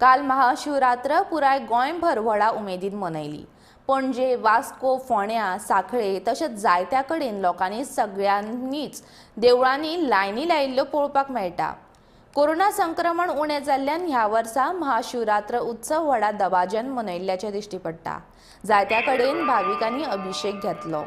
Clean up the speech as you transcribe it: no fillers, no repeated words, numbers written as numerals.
काल महाशिवरात्र पुराय गोंयभर व्हडा उमेदीन मनयली. पणजे, वास्को, फोंड्या, सांखळे तशेंच जायत्या कडेन लोकांनी सगळ्यांनीच देवळांनी लायनी लायिल्ल्यो पळोवपाक मेळटा. कोरोना संक्रमण उणें जाल्ल्यान ह्या वर्सा महाशिवरात्र उत्सव व्हडा दबाज्यान मनयल्ल्याचें दिश्टी पडटा. जायत्या कडेन भाविकांनी अभिशेक घेतलो.